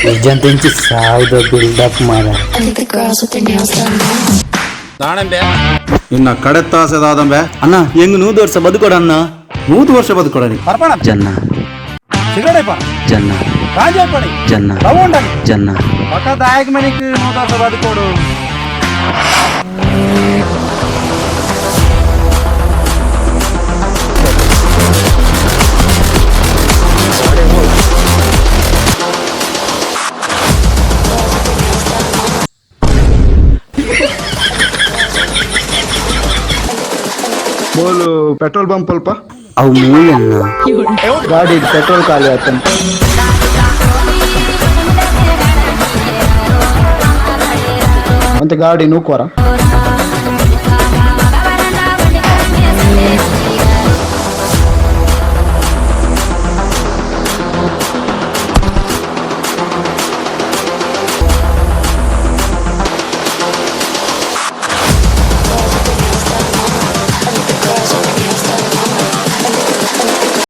ನಿಜಂತೆಂಚಿ ಸಾವಿದ build up ಮಾರ. I think the girls with their nails done now. ದಾಣಂಬೆ. ಇನ್ನ ಕಡೆತ್ತಾಸೆದಾದಂಬೆ. ಅಣ್ಣ, ಹೆಂಗ್ 100 ವರ್ಷ ಬದುಕೊಡ ಅಣ್ಣ. 100 ವರ್ಷ ಬದುಕೊಡ. ಪರ್ಪಣ. ಜನ್ನ. ಸಿಗರೇಟ್ ಪಣ. ಜನ್ನ. ಗಾಂಜಾ ಪಣಿ. ಜನ್ನ. ಲವಂಡನಿ. ಜನ್ನ. ಪಕ್ಕ ದಾಯಕ ಮನಿಕ್ 100 ವರ್ಷ ಬದುಕೋಡು. ಬೋಲು ಪೆಟ್ರೋಲ್ ಬಂಪ್ ಅಲ್ಪ. ಅವು ಮೂಲೆನ್ನ. ಗಾಡಿ ಪೆಟ್ರೋಲ್ ಖಾಲಿ ಆಯ್ತು. ಮತ್ತೆ ಗಾಡಿ ನೂಕುವರ.